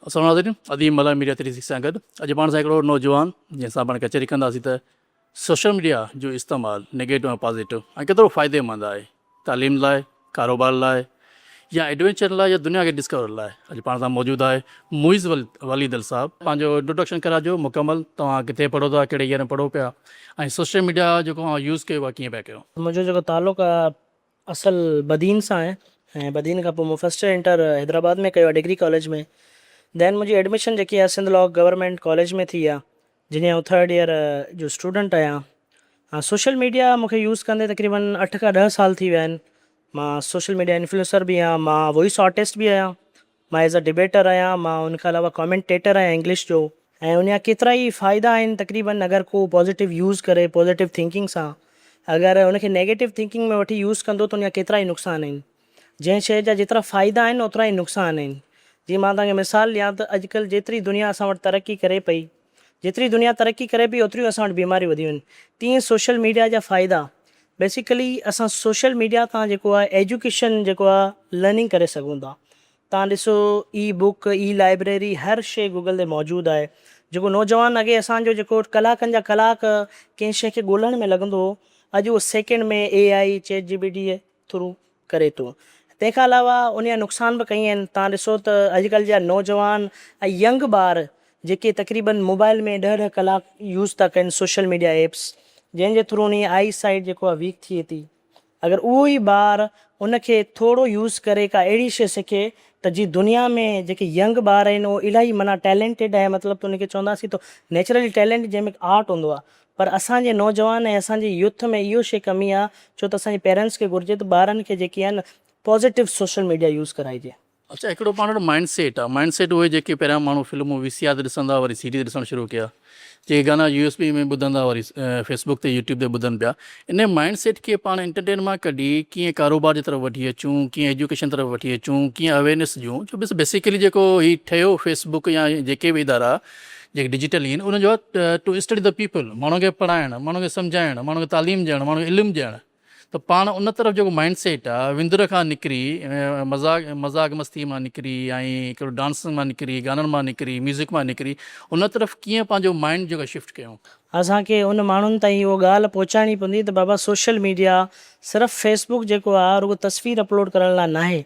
السلام ناظرين اديب ملاح ميڊيا ٿري سڪس سان گڏ اڄ پاڻ سان هڪڙو نوجوان جنهن سان پاڻ ڪچهري ڪنداسين ته سوشل ميڊيا جو استعمال نيگيٽو ۽ پازيٽو ۽ ڪيترو فائديمند آهي تعليم لاء ڪاروبار لاء يا ايڊوينچر لاء يا دنيا کي ڊسڪور لاء اڄ پاڻ سان موجود آهي معيز وليد صاحب پنهنجو انٽروڊڪشن ڪراجو مڪمل توهان ڪٿي پڙهو ٿا ڪهڙي ايئر ۾ پڙهو پيا ۽ سوشل ميڊيا جيڪو اوهان يوز ڪيو آهي ڪيئن پيا ڪيو. منهنجو جيڪو تعلق آهي اصل بدين سان آهي ۽ بدين کان پوء مون فرسٽ ايئر انٽر حيدرآباد ۾ ڪيو آهي ڊگري ڪاليج ۾ دين منهنجي ايڊميشن جيڪي آهي سنڌ لا گورنمينٽ ڪاليج ۾ ٿي آهي جنهن جي آئون ٿرڊ ايئر جو اسٽوڊنٽ آهيان سوشل ميڊيا مون کي يوز ڪندي تقريبن اٺ کان ڏهه سال ٿي ويا آهن مان سوشل ميڊيا انفلوئنسر به آهيان مان وائس آرٽسٽ به آهيان مان ايز ا ڊبيٽر آهيان، مان ان کان علاوه ڪامينٽيٽر آهيان انگلش جو ۽ ان جا ڪيترا ئي فائدا آهن تقريبن اگر ڪو پازيٽو يوز ڪري پازيٽو ٿنڪنگ سان اگر ان کي نيگيٽو ٿنڪنگ ۾ وٺي يوز ڪندو ته ان جا ڪيترا ئي نقصان آهن جنهن شيء جا جيترا فائدا آهن اوترا ئي نقصان آهن جيئن مان توهان کي مثال ڏيان ته اڄڪلهه جيتري دنيا اسان وٽ ترقي ڪري پئي جيتري دنيا ترقي ڪري پئي اوتريون اسان وٽ بيماريون وڌيون آهن تيئن سوشل ميڊيا جا فائدا بيسيڪلي اسان سوشل ميڊيا تان جيڪو آهي ايجوڪيشن جيڪو آهي لرننگ ڪري سگهون ٿا تان ڏسو اي بڪ اي لائبريري هر شي گوگل تي موجود آهي جيڪو نوجوان اڳي اسان جو جيڪو ڪلاڪن جا ڪلاڪ ڪنهن شي کي ڳولڻ ۾ لڳندو هو اڄ اهو second ۾ A I chat G P T through ڪري ٿو تنهن کان علاوه ان جا نقصان به ڪئي آهن تان ڏسو ته اڄڪلهه جا نوجوان ۽ ينگ ٻار جيڪي تقريبن موبائل ۾ ڏهه ڏهه ڪلاڪ يوز ٿا ڪن سوشل ميڊيا ايپس جنهن جي ٿرو انهي آئي سائيٽ جيڪو آهي ويڪ ٿئي ٿي اگر اهو ئي ٻار ان کي ٿورو يوز ڪري ڪا اهڙي شي سکي ته جي دنيا ۾ جيڪي ينگ ٻار آهن اهو الاهي معنيٰ ٽيلنٽيڊ آهي مطلب ته ان کي چونداسين ته نيچرلي ٽيلنٽ جنهن ۾ آرٽ هوندو آهي پر اسان جي نوجوان ۽ اسان جي يوٿ ۾ اهو شي ڪمي آ ڇو ته اسان جي پيرنٽس کي گهرجي ته ٻارن کي جيڪي آهن پازيٽو سوشل ميڊيا يوز ڪرائجي. اڇا هڪڙو پاڻ وٽ مائنڊ سيٽ آ مائنڊ سيٽ اهي جيڪي پهريان ماڻهو فلمون وي سي آر تي ڏسندا وري سي ڊي تي ڏسڻ شروع ڪيا جيڪي گانا يو ايس بي ۾ ٻڌندا وري فيس بڪ تي يوٽيوب تي ٻڌن پيا ان مائنڊ سيٽ کي پاڻ انٽرٽين مان ڪڍي ڪيئن ڪاروبار جي طرف وٺي اچون ڪيئن ايجوڪيشن طرف وٺي اچون ڪيئن اويرنيس ڏيون ڇو بيسيڪلي جيڪو هي ٺهيو فيس بڪ يا جيڪي به ادارا جيڪي ڊجيٽل آهن انهن جو آهي ٽو اسٽڊي the people ماڻهن کي پڙهائڻ ماڻهن کي سمجهائڻ ماڻهن کي تعليم ڏيڻ ماڻهن کي علم ڏيڻ ته پاڻ ان طرف جيڪو مائنڊ سيٽ آهي وندر کان نڪري مذاق مذاق مستي مان نڪري ۽ هڪڙو ڊانس مان نڪري گانن مان نڪري ميوزڪ مان نڪري ان طرف ڪيئن پنهنجو مائنڊ جيڪو شفٽ ڪيون. اسان کي ان ماڻهن تائين اهو ڳالهه پهچائڻي پوندي ته بابا سوشل ميڊيا صرف فيس بڪ جيڪو آهي رڳو تصوير اپلوڊ ڪرڻ لاء ناهي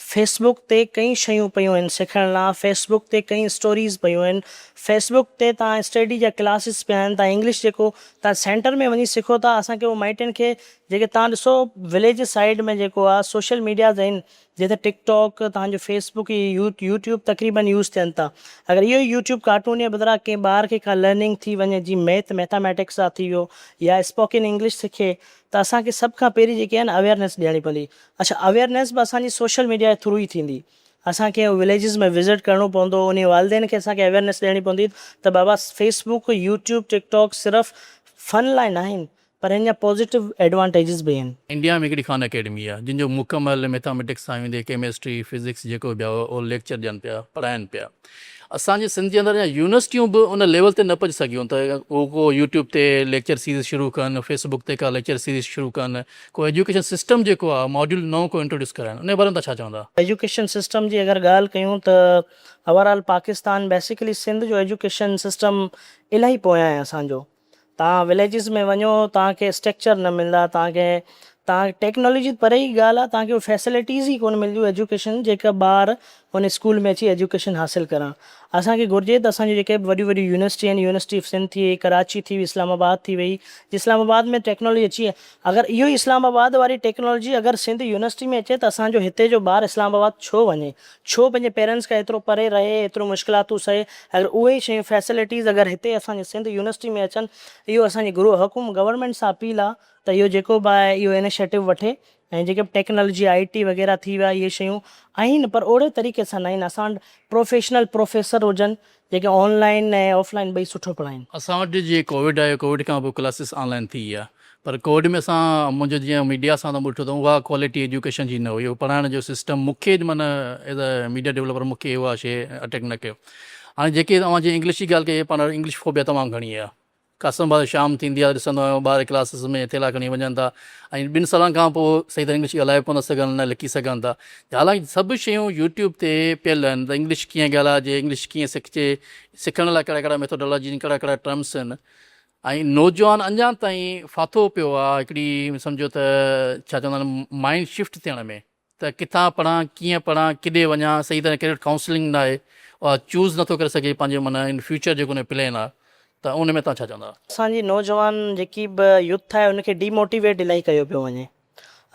فيس بڪ تي ڪئين شيون پيون آهن سکڻ لا فيس بڪ تي ڪئين اسٽوريز پيون آهن فيس بڪ تي تان اسٽيڊي جا ڪلاسز پيا آهن تان انگلش جيڪو تان سينٽر ۾ وڃي سکو ٿا اسان کي اهو مائٽن کي جيڪي تان ڏسو وليج سائيڊ ۾ جيڪو آ سوشل ميڊياز آهن جتي ٽڪ ٽاڪ تان جو فيس بڪ يوٽيوب تقريبن يوز ٿين ٿا اگر اهو ئي يوٽيوب ڪارٽون جي بدران ڪنهن ٻار کي ڪا لرننگ ٿي وڃي جي ميٿ ميٿاميٽڪس آ ٿي ويو يا اسپوڪن انگلش سکي ته اسان کي سڀ کان پهرين جيڪي آهن اويئرنيس ڏيڻي پوندي اڇا اويئرنيس به اسان جي سوشل ميڊيا جي ٿرو ئي ٿيندي اسان کي وليجز ۾ وزٽ ڪرڻو پوندو انهي والدين کي اسان کي اويئرنيس ڏيڻي پوندي ته بابا فيس بڪ يوٽيوب ٽڪ ٽاڪ صرف فن لاء ناهن پر هن جا پازيٽو ايڊوانٽيجز به آهن. انڊيا ۾ هڪڙي خان اڪيڊمي آهي جن جو مڪمل ميٿاميٽڪس سان ويندي ڪيمسٽري فزڪس جيڪو به آهي اهو ليڪچر ڏين پيا پڙهائن پيا اسان جي سنڌ جي اندر اڃا يونيورسٽيون به ان ليول تي نه پڄي سگهيون ته هو ڪو يوٽيوب تي ليڪچر سيريز شروع ڪن فيس بڪ تي ڪا ليڪچر سيريز شروع ڪن ڪو ايجوڪيشن سسٽم جيڪو آهي ماڊيول نئون ڪو انٽروڊيوس ڪرائن ان جي باري ۾ توهان ڇا چوندا؟ ايجوڪيشن سسٽم جي اگر ڳالهه ڪيون ته over all Pakistan basically Sindh جو ايجوڪيشن سسٽم الاهي پويان آهي اسان جو توهان وليجز ۾ وڃو توهان کي اسٽرڪچر نه ملندا توهان کي توهان ٽيڪنالاجي ته پري جي ڳالهه آهي توهان کي اهي فيسلٽيز ئي ڪونه ملنديون ايجوڪيشن جيڪا ٻار ان اسڪول ۾ اچي ايجوڪيشن حاصل ڪرڻ اسان کي گهرجي ته اسان جون جيڪي به وڏيون وڏيون يونيورسٽي آهن يونيورسٽي آف سنڌ ٿي وئي ڪراچي ٿي وئي اسلام آباد ٿي وئي جي اسلام آباد ۾ ٽيڪنالاجي اچي اگر اهو ئي اسلام آباد واري ٽيڪنالاجي اگر سنڌ يونيورسٽي ۾ اچي ته اسان جو هتي جو ٻار اسلام آباد ڇو وڃي ڇو پنهنجي پيرنٽس کان ايترو پري رهي ايتريون مشڪلاتون سهي اگر اهي ئي شيون فيسلٽيز اگر هتي اسان جي سنڌ يونيورسٽي ۾ اچن اهو اسان جي گرو حڪوم گورنمينٽ سان اپيل آهي ته اهو جيڪو به آهي اهو انيشيٽو وٺي ۽ جيڪي به ٽيڪنالاجي آئي ٽي وغيره ٿي ويا اهي شيون آهن پر اوڙي طريقي سان ناهن اسان وٽ پروفيشنل پروفيسر هجن جيڪي آن لائين ۽ آف لائين ٻئي سٺو پڙهائين. اسان وٽ جيئن ڪووڊ آيو ڪووڊ کان پوء ڪلاسز آن لائين ٿي ويا پر ڪووڊ ۾ اسان منهنجو جيئن ميڊيا سان ته ڏٺو ته اها ڪوالٽي ايجوڪيشن جي نه هئي اهو پڙهائڻ جو سسٽم مون کي معنيٰ ايز اي ميڊيا ڊولپر مون کي اها شي اٽيڪ نه ڪيو هاڻي جيڪي اوهان جي انگلش جي ڳالهه ڪئي پاڻ انگلش فوبيا تمام گهڻي آهي. قاسم آباد شام ٿيندي آهي ڏسندو آهيان ٻار ڪلاسز ۾ ٿيلها کڻي وڃن ٿا ۽ ٻن سالن کان پوء صحيح طرح انگلش ڳالهائي ڪونه سگهن نه لکي سگهن ٿا حالانڪه سڀ شيون يوٽيوب تي پيل آهن ته انگلش ڪيئن ڳالهائجي انگلش ڪيئن سکجي سکڻ لاء ڪهڙا ڪهڙا ميٿوڊالاجي آهن ڪهڙا ڪهڙا ٽرمس آهن ۽ نوجوان اڃا تائين ڦاٿو پيو آهي هڪڙي سمجهو ته ڇا چوندا آهن مائنڊ شفٽ ٿيڻ ۾ ته ڪٿان پڙهان، ڪيئن پڙهان، ڪيڏي وڃان، صحيح طرح ڪيريئر ڪائونسلنگ ناهي، اها چوز نٿو ڪري سگهي پنهنجو معنيٰ ان فيوچر جيڪو ان جو پلين آهي ته ان ۾ توهان ڇا چوندا؟ اسان جي نوجوان جيڪي به يوٿ آهي ان کي ڊي موٽيويٽ الاهي ڪيو پيو وڃي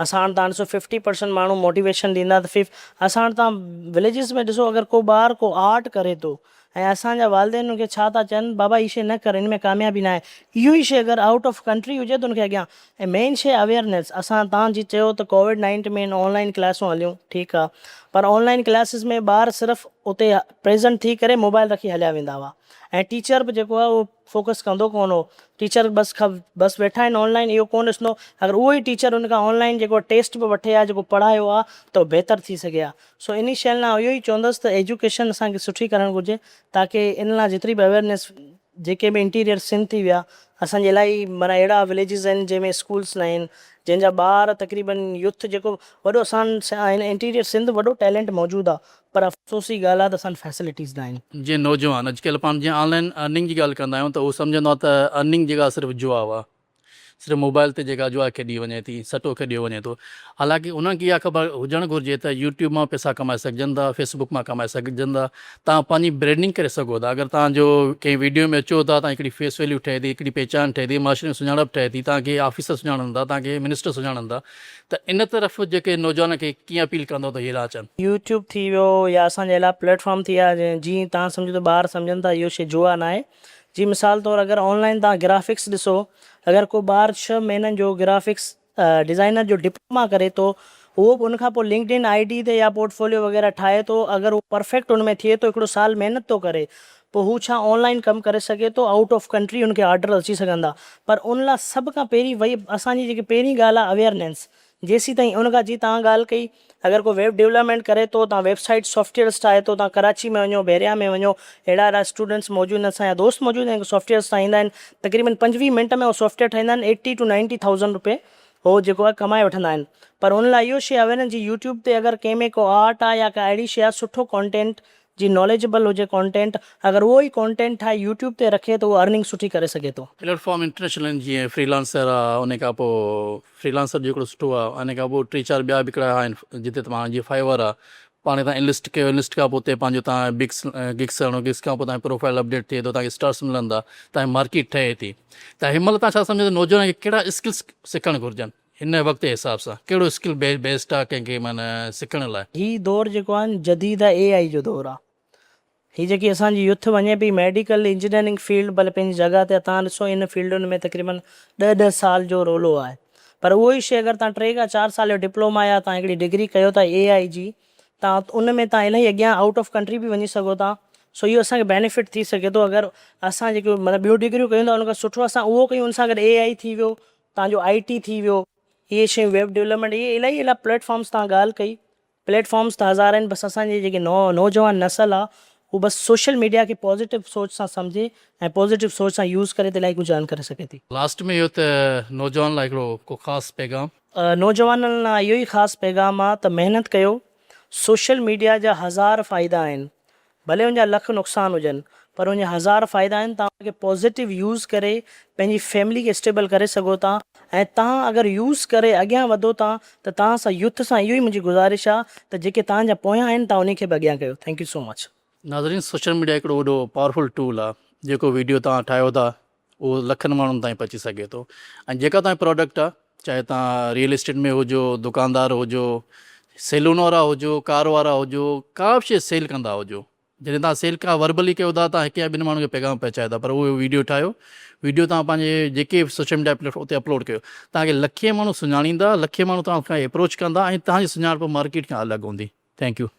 اسان وٽ تان ڏسو ففٽي پرسنٽ ماڻهو موٽيويشن ڏيندا ته فف اسان وٽ تان وليجز ۾ ڏسو اگر ڪو ٻار ڪو آرٽ ڪري ٿو ۽ اسان جا والدين ان کي ڇا ٿا چون بابا هي شي نه ڪر ان ۾ ڪاميابي ناهي اهو ئي شي اگر آئوٽ آف ڪنٽري هجي ته ان کي اڳيان ۽ مين شي اويئرنيس اسان تان جي چيو ته ڪووڊ نائنٽ ۾ آن لائن ڪلاسون هليون ٺيڪ آ پر آن لائن ڪلاسز ۾ ٻار صرف اتي پريزنٽ ٿي ڪري موبائل رکي هليا ويندا هئا ۽ ٽيچر به جيڪو آ اهو فوڪس ڪندو ڪونه هو ٽيچر بس بس ويٺا آهن آن لائن اهو ڪونه ڏسندو اگر اهو ئي ٽيچر ان کان آن لائن جيڪو ٽيسٽ به وٺي ها جيڪو پڙهايو ها ته بهتر ٿي سگهي ها سو انهي شيء لاء اهو ئي چوندس ته ايجوڪيشن اسان کي سٺي ڪرڻ گهرجي تاڪه ان لاء جيتري به اويئرنيس جيڪي به انٽيريئر سنڌ ٿي ويا اسان جي الاهي معنيٰ اهڙا وليجز آهن جنهن ۾ اسڪولس نه آهن جنهن جا ٻار تقريبن يوٿ جيڪو وڏو اسان آهن انٽيريئر سنڌ وڏو ٽيلنٽ موجود آهي پر افسوس جي ڳالهه آهي ته اسان وٽ فيسلٽيز نه آهن. جيئن نوجوان اڄڪلهه پاڻ جيئن آن لائن ارننگ جي ڳالهه ڪندا آهيون ته هو سمجهندو آهي ته ارننگ جيڪا صرف جوا آهي صرف موبائل تي جيڪا جوا کيڏي وڃي ٿي سٽو کيڏيو وڃي ٿو حالانڪه انهن کي اها خبر هجڻ گهرجي ته يوٽيوب مان پئسا ڪمائي سگهجن ٿا فيسبڪ مان ڪمائي سگهجن ٿا توهان پنهنجي برينڊنگ ڪري سگهو ٿا اگر توهان جو ڪنهن ويڊيو ۾ اچو ٿا توهان هڪڙي فيس ويليو ٺهي ٿي هڪڙي پهچان ٺهي ٿي معاشري ۾ سڃاڻپ ٺهي ٿي توهان کي آفيسر سڃاڻن ٿا توهان کي منسٽر سڃاڻن ٿا ته ان طرف جيڪي نوجوانن کي ڪيئن اپيل ڪندو ته هي راهه اچن. يوٽيوب ٿي ويو يا اسان جا الاهي پليٽ فارم ٿي ويا جيئن توهان سمجهو ته ٻار سمجهن ٿا اهو شي جوا ناهي جي مثال طور اگر آن لائن توهان گرافڪس ڏسو اگر ڪو ٻار ڇهه مهينن جو گرافڪس ڊزائنر جو ڊپلوما ڪري ٿو اهو به ان کان پوء لنڪڊ ان I D تي يا پورٽ فوليو وغيره ٺاهي ٿو اگر هو پرفيڪٽ ان ۾ ٿئي ٿو هڪڙو سال محنت ٿو ڪري پوء هو ڇا آن لائن ڪم ڪري سگهي ٿو آئوٽ آف ڪنٽري ان کي آرڊر اچي سگهندا پر ان لاء سڀ کان پهرين وئي اسان جي جيڪي پهرين ڳالهه آهي اويئرنيس جيسيتائين ان کان جي توهان ڳالهه ڪئي اگر ڪو ويب ڊولپمينٽ ڪري ٿو توهان ويب سائيٽ سافٽويئرس ٺاهي ٿو توهان ڪراچي ۾ وڃو بحريا ۾ وڃو اهڙا اهڙا اسٽوڊنٽس موجود آهن اسان جا دوست موجود آهن جيڪي سافٽويئرس ٺاهيندا آهن تقريبن 25 منٽ ۾ هو سافٽويئر ٺاهيندا آهن ايٽي ٽو نائنٽي ٿائوزنڊ روپي هو جيڪو آهي ڪمائي وٺندا آهن پر ان لاء اهو شي اويرنس جي يوٽيوب تي اگر ڪنهن ۾ ڪو آرٽ آهي يا ڪا اهڙي شي آهي سٺو ڪانٽينٽ جي ناليجبل هجي ڪانٽينٽ اگر اهو ئي ڪانٽينٽ ٺاهي يوٽيوب تي رکي ته اهو ارننگ سٺي ڪري سگهي ٿو. پليٽ فارم انٽرنيشنل آهن جيئن فري لانسر آ ان کان پوء فري لانسر جو هڪڙو سٺو آ ان کان پوء ٽي چار ٻيا به هڪڙا آهن جتي توهان جيئن فائيور آ پاڻ تان انلسٽ ڪيو انلسٽ کان پوء اتي پنهنجو تان بگس گگس هڻو گگس کان پوء تان پروفائل اپڊيٽ ٿئي ٿو تان کي اسٽارس ملندا تان جي مارڪيٽ ٺهي ٿي ته هن مهل تان ڇا سمجهو ته نوجوانن کي ڪهڙا اسڪلس سکڻ گهرجن هن وقت جي حساب سان ڪهڙو اسڪل بيسٽ آ ڪنهن کي معنيٰ سکڻ لاء. هي دور جيڪو آ نه جديد اي آئي جو دور آ. هي جيڪي اسان جي يوٿ وڃي پئي ميڊيڪل انجنيئرنگ فيلڊ ڀلي پنهنجي جڳهه تي تان ڏسو ان فيلڊن ۾ تقريبن ڏهه ڏهه سال جو رولو آهي پر اهو ئي شي اگر تان ٽي کان چار سال جو ڊپلوما يا تان هڪڙي ڊگري ڪيو ٿا اي آئي جي تان ان ۾ تان الاهي اڳيان آئوٽ آف ڪنٽري به وڃي سگهو ٿا سو اهو اسان کي بينيفٽ ٿي سگهي ٿو اگر اسان جيڪي مطلب ٻيون ڊگريون ڪيون ٿا ان کان سٺو اسان اهو ڪيون ان سان گڏ اي آئي ٿي ويو تان جو آئي ٽي ٿي ويو اهي شيون ويب ڊولپمينٽ اهي الاهي الاهي پليٽ فارمس تان ڳالهه ڪئي پليٽ فارمس ته هزار آهن بس اسان جي جيڪي نوجوان نسل آ هو بس سوشل ميڊيا کي پازيٽو سوچ سان سمجهي ۽ پازيٽو سوچ سان يوز ڪري ته الاهي ڪجهه ارن ڪري سگهي ٿي. لاسٽ ۾ اهو ته نوجوان لاء هڪڙو ڪو خاص پيغام. نوجوانن لاء اهو ئي خاص پيغام آ ته محنت ڪيو سوشل ميڊيا جا هزار فائدا آهن ڀلي ان جا لک نقصان هجن پر ان جا هزار فائدا آهن توهان ان کي پازيٽو يوز ڪري پنهنجي فيملي کي اسٽيبل ڪري سگهو ٿا ۽ توهان اگر يوز ڪري اڳيان وڌو ٿا ته توهان سان يوٿ سان اهو ئي منهنجي گذارش آهي ته جيڪي توهان جا پويان آهن توهان انهي کي به اڳيان ڪيو thank you سو مچ. ناظرين سوشل ميڊيا هڪڙو وڏو پاورفل ٽول آ جيڪو ويڊيو توهان ٺاهيو ٿا اهو لکن ماڻهن تائين پهچي سگهي ٿو ۽ جيڪا توهان جي پراڊڪٽ آ چاهي توهان ريئل اسٽيٽ ۾ هجو دڪاندار هجو سيلون وارا هجو ڪار وارا هجو ڪا به شي سيل ڪندا هجو جڏهن توهان سيل ڪا وربلي ڪيو ٿا توهان هڪ يا ٻن ماڻهن کي پيغام پهچايو ٿا پر اهو ويڊيو ٺاهيو ويڊيو توهان پنهنجي جيڪي به سوشل ميڊيا پليٽ فارم اتي اپلوڊ ڪيو توهان کي لکين ماڻهو سڃاڻيندا لکين ماڻهو توهان کان اپروچ ڪندا ۽ توهان جي سڃاڻپ مارڪيٽ کان الڳ هوندي thank you.